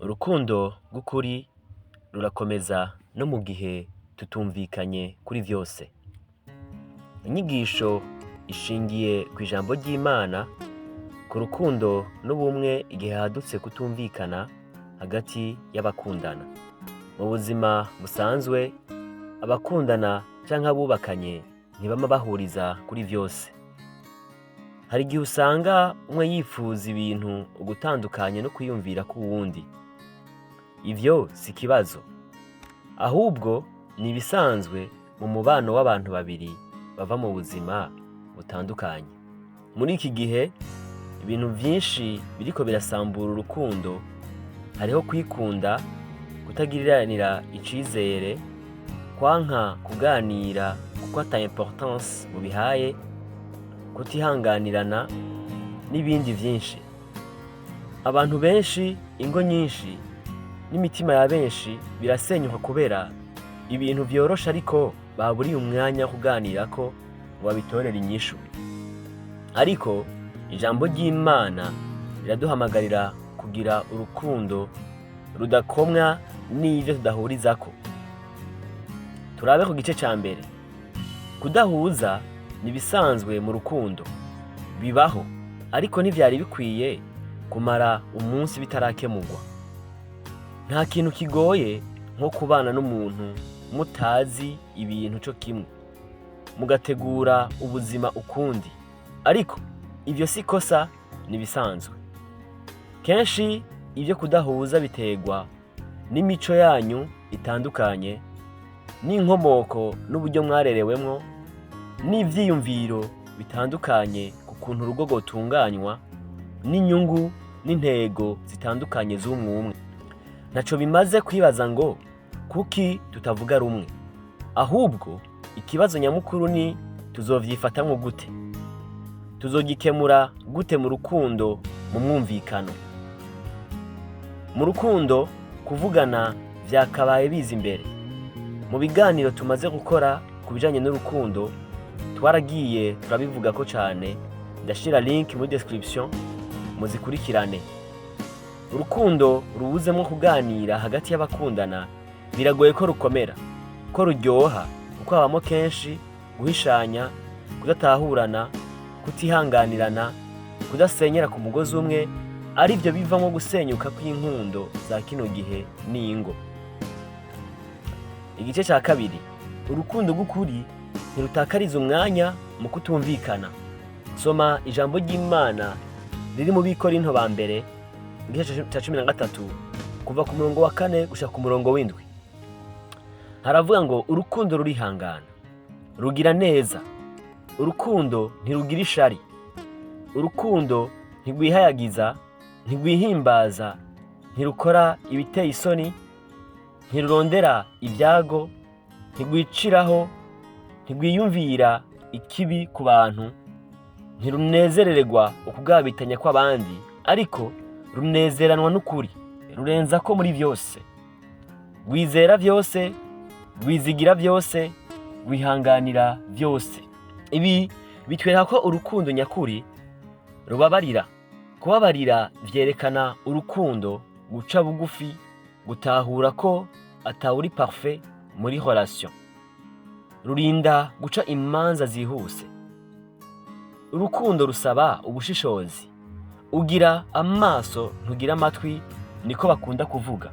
Urukundo rw'ukuri rurakomeza no mu gihe tutumvikanye kuri vyose. Inyigisho ishingiye kw'ijambo ry'Imana, ku rukundo n'ubumwe igihe hadutse kutumvikana hagati y'abakundana. Mu buzima busanzwe, abakundana canke abubakanye ntibama bahuriza kuri vyose. Hari igihe usanga umwe yipfuza ibintu ugutandukanye no kwiyumvira kw'uwundi. Ivyo si ikibazo, ahubwo ni ibisanzwe mu mubano w'abantu babiri bava mu buzima butandukanye. Muri iki gihe, ibintu vyinshi biriko birasambura urukundo, hariho kwikunda, kutagiriranira icizere, kwanka kuganira kuko ata importance mubihaye, kutihanganirana n'ibindi vyinshi. Abantu benshi, ingo nyinshi n'imitima ya benshi birasenyuka kubera ibintu vyoroshe ariko baburiye umwanya wo kuganirako ngo babitorere inyishu. Ariko ijambo ry'Imana riraduhamagarira kugira urukundo rudakomwa n'ivyo tudahurizako. Turabe ku gice ca mbere. Kudahuza ni ibisanzwe mu rukundo, bibaho, ariko ntivyari bikwiye kumara umunsi bitarakemurwa. Nta kintu kigoye nko kubana n'umuntu mutazi ibintu co kimwe, mugategura ubuzima ukundi. Ariko ivyo si ikosa, ni ibisanzwe. Kenshi ivyo kudahuza biterwa n'imico yanyu itandukanye, n'inkomoko n'uburyo mwarerewemwo, n'ivyiyumviro bitandukanye ku kuntu urugo rwotunganywa, n'inyungu n'intego zitandukanye z'umwumwe. Ntaco bimaze kwibaza ngo kuki tutavuga rumwe, ahubwo ikibazo nyamukuru ni tuzovyifatamwo gute, tuzogikemura gute mu rukundo, mu mwumvikano. Mu rukundo kuvugana vyakabaye biza imbere. Mu biganiro tumaze gukora ku bijanye n'urukundo twaragiye turabivugako cane, ndashira link muri description muzikurikirane. Urukundo rubuzemwo kuganira hagati y'abakundana biragoye ko rukomera, ko ruryoha, kuko habamwo kenshi guhishanya, kudatahurana, kutihanganirana, kudasenyera ku mugozi umwe, arivyo bivamwo gusenyuka kw'inkundo za kino gihe n'ingo. Igice ca kabiri, urukundo rw'ukuri ntirutakariza umwanya mu kutumvikana. Soma ijambo ry'Imana riri mu Bikorinto ba mbere, igice ca 13, kuva ku murongo wa 4 gushika ku murongo w'7. Haravuga ngo urukundo rurihangana, rugira neza, urukundo ntirugira ishari, urukundo ntirwihayagiza, ntirwihimbaza, ntirukora ibiteye isoni, ntirurondera ibyago, ntirwiciraho, ntirwiyumvira ikibi ku bantu, ntirunezerererwa ukugabitanya kw'abandi, ariko runezeranwa n'ukuri, rurenzako muri vyose, rwizera vyose, rwizigira vyose, rwihanganira vyose. Ibi bitwereka ko urukundo nyakuri rubabarira. Kubabarira vyerekana urukundo, guca bugufi, gutahura ko atawuri parfait muri relation. Rurinda guca imanza zihuse. Urukundo rusaba ubushishozi. Ugira amaso ntugira amatwi, niko bakunda kuvuga.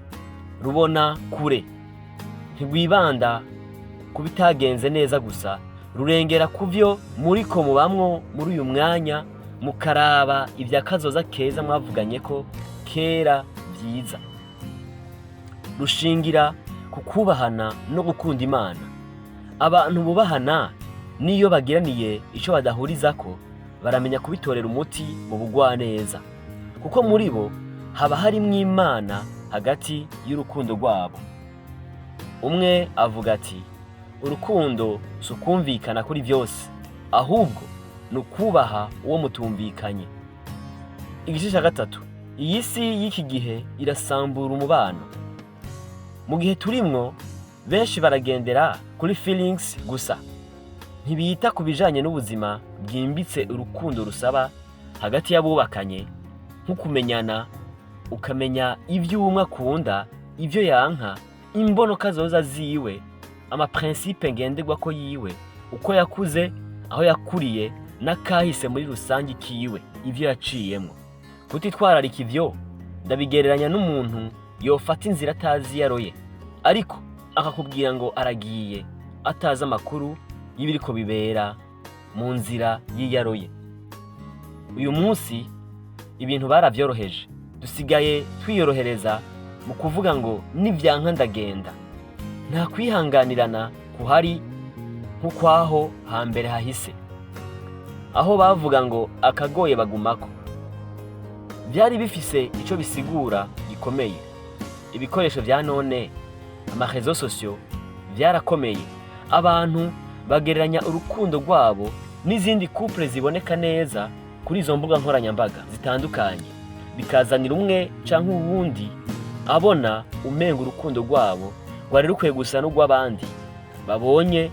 Rubona kure, ntirwibanda ku bitagenze neza gusa, rurengera kuvyo muriko mubamwo muri uyu mwanya, mukaraba ivya kazoza keza mwavuganyeko kera vyiza. Rushingira ku kubahana no gukunda Imana. Abantu bubahana n'iyo bagiraniye ico badahurizako, baramenya kubitorera umuti mu bugwaneza, kuko muri bo haba harimwo Imana hagati y'urukundo rwabo. Umwe avuga ati urukundo si ukumvikana kuri vyose, ahubwo ni ukubaha uwo mutumvikanye. Igice ca gatatu, iyi si y'iki gihe irasambura umubano. Mu gihe turimwo, benshi baragendera kuri feelings gusa, ntibita ku bijanye n'ubuzima bwimbitse urukundo rusaba hagati y'abubakanye, nko kumenyana, Ukamenya ivyo umwe akunda, ivyo yanka, imbonoka zoza ziwe, amaprincipe ngenderwako yiwe, uko yakuze, aho yakuriye, n'akahise muri rusange kiwe, ivyo yaciyemwo. Kutitwararika ivyo ndabigereranya n'umuntu yofata inzira atazi iyo aroye, ariko akakubwira ngo aragiye atazi amakuru y'ibiriko bibera mu nzira y'iyo aroye. Uyu munsi ibintu baravyoroheje, dusigaye twiyorohereza mu kuvuga ngo nivyanka ndagenda. Nta kwihanganirana kuhari nk'ukwaho hambere hahise, aho bavuga ngo akagoye bagumako. Vyari bifise ico bisigura gikomeye. Ibikoresho vya none, amaréseaux sociaux, vyarakomeye. Abantu bagereranya urukundo rwabo n'izindi couple ziboneka neza kuri izo mbuga nkoranyambaga zitandukanye, bikazanira umwe canke uwundi abona umenga urukundo rwabo rwari rukwiye gusa n'urw'abandi babonye,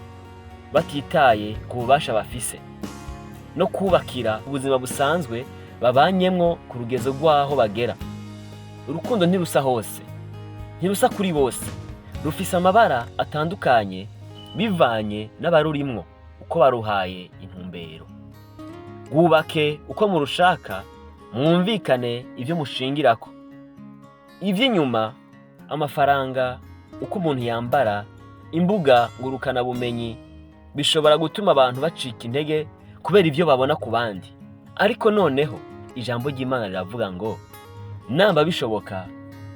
batitaye ku bubasha bafise no kubakira ubuzima busanzwe babanyemwo ku rugezo rw'aho bagera. Urukundo ntirusa hose, ntirusa kuri bose, rufise amabara atandukanye bivanye n'abarurimwo uko baruhaye intumbero. Rwubake uko murushaka, mwumvikane ivyo mushingirako. Ivy'inyuma, amafaranga, uko umuntu yambara, imbuga ngurukanabumenyi, bishobora gutuma abantu bacika intege kubera ivyo babona ku bandi. Ariko noneho ijambo ry'Imana riravuga ngo namba bishoboka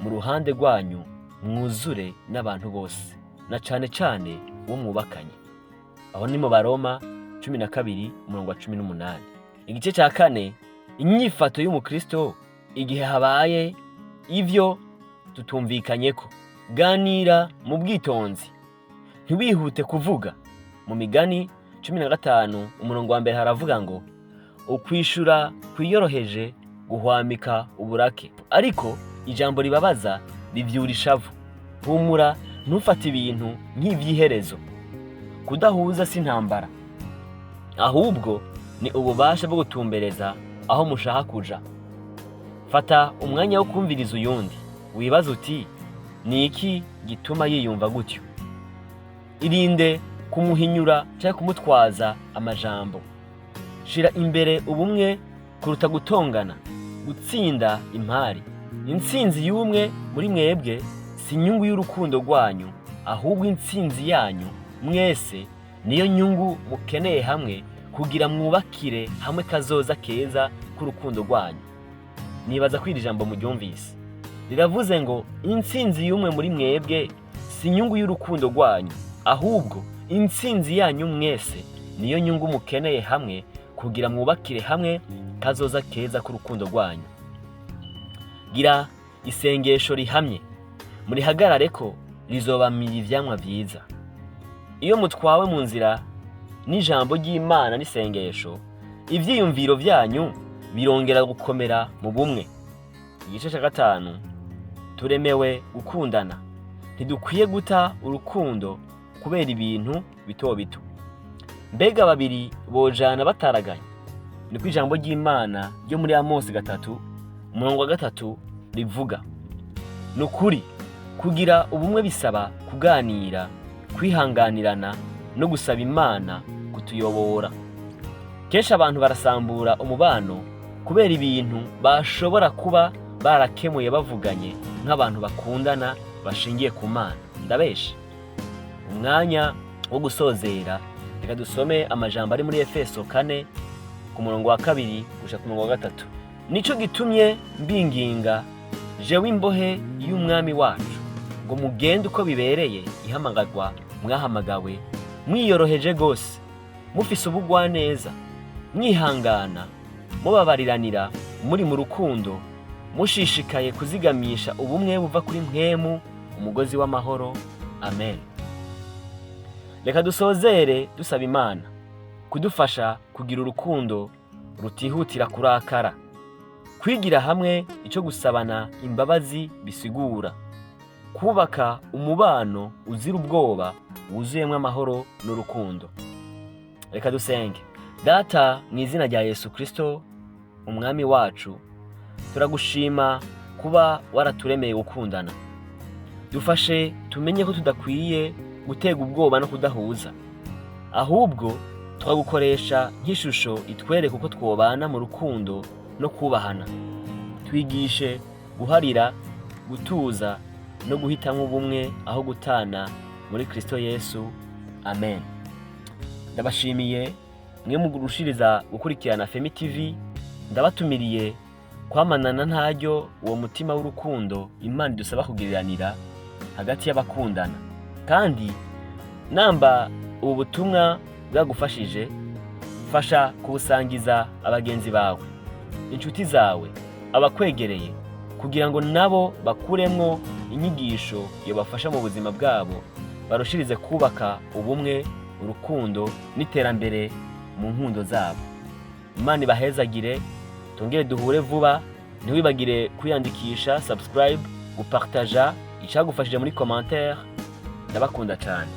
mu ruhande rwanyu mwuzure n'abantu bose, na cane cane uwo mwubakanye. Aho ni mu Baroma 12 umurongo wa 18. Igice ca kane, inyifato y'umukristo igihe habaye ivyo tutumvikanyeko. Ganira mu bwitonzi, ntiwihute kuvuga. Mu Migani 15 umurongo wa 1 haravuga ngo ukwishura kwiyoroheje guhwamika uburake, ariko ijambo ribabaza rivyura ishavu. Humura, ntufate ibintu nk'ivy'iherezo. Kudahuza si intambara, ahubwo ni ububasha bwo gutumbereza aho mushaka kuja. Fata umwanya wo kumviriza uyundi, wibaze uti ni iki gituma yiyumva gutyo? Irinde kumuhinyura canke kumutwaza amajambo. Shira imbere ubumwe kuruta gutongana, gutsinda impari. Intsinzi y'umwe muri mwebwe si inyungu y'urukundo rwanyu, ahubwo intsinzi yanyu mwese niyo nyungu mukeneye hamwe kugira mwubakire hamwe kazoza keza k'urukundo rwanyu. Nibaza ko iri jambo muryumvise. Riravuze ngo intsinzi y'umwe muri mwebwe si inyungu y'urukundo rwanyu, ahubwo intsinzi yanyu mwese niyo nyungu mukeneye hamwe kugira mwubakire hamwe kazoza keza k'urukundo rwanyu. Gira isengesho rihamye, murihagarare ko rizobamira ivyamwa vyiza. Iyo mutwawe mu nzira n'ijambo ry'Imana n'isengesho, ivyiyumviro vyanyu birongera gukomera mu bumwe. Igice ca gatanu, turemewe gukundana. Ntidukwiye guta urukundo kubera ibintu bito bito. Mbega babiri bojana bataraganye? Niko ijambo ry'Imana ryo muri Amosi 3 umurongo wa 3 rivuga. Ni ukuri, kugira ubumwe bisaba kuganira, kwihanganirana no gusaba Imana kutuyobora. Kenshi abantu barasambura umubano kubera ibintu bashobora kuba barakemuye bavuganye nk'abantu bakundana bashingiye ku Mana. Ndabeshe? Umwanya wo gusozera, reka dusome amajambo ari muri Efeso 4 ku murongo wa 2 gushika ku murongo wa 3. Nico gitumye mbinginga jewe imbohe y'Umwami wacu, ngo mugende uko bibereye ihamagarwa mwahamagawe, mwiyoroheje gose, mufise ubugwaneza, mwihangana, mubabariranira, muri mu rukundo, mushishikaye kuzigamisha ubumwe buva kuri Mpwemu, umugozi w'amahoro. Amen. Reka dusozere dusaba Imana kudufasha kugira urukundo rutihutira kurakara, kwigira hamwe ico gusabana imbabazi bisigura, kubaka umubano uzira ubwoba wuzuyemwo amahoro n'urukundo. Reka dusenge. Data, mu izina rya Yesu Kristo Umwami wacu, turagushima kubw'ijambo ryawe. Kuba waraturemeye gukundana, dufashe tumenye ko tudakwiye gutega ubwoba no kudahuza, ahubwo tukagukoresha nk'ishusho itwereka uko twobana mu rukundo no kubahana. Twigishe guharira, gutuza no guhitamwo ubumwe aho gutana muri Kristo Yesu. Amen. Ndabashimiye mwe murushiriza gukurikirana Femi TV. Ndabatumiriye kwamanana ntaryo uwo mutima w'urukundo Imana idusaba kugiriranira hagati y'abakundana. Kandi namba ubu butumwa bwagufashije, fasha kubusangiza abagenzi bawe, inshuti zawe, abakwegereye, kugira ngo nabo bakuremwo inyigisho yobafasha mu buzima bwabo, barushirize kubaka ubumwe, urukundo n'iterambere mu nkundo zabo. Imana ibahezagire. Tongere duhure vuba. Ntiwibagire kwiyandikisha, subscribe, gupartaja icagufashije muri commentaire. Ndabakunda cyane.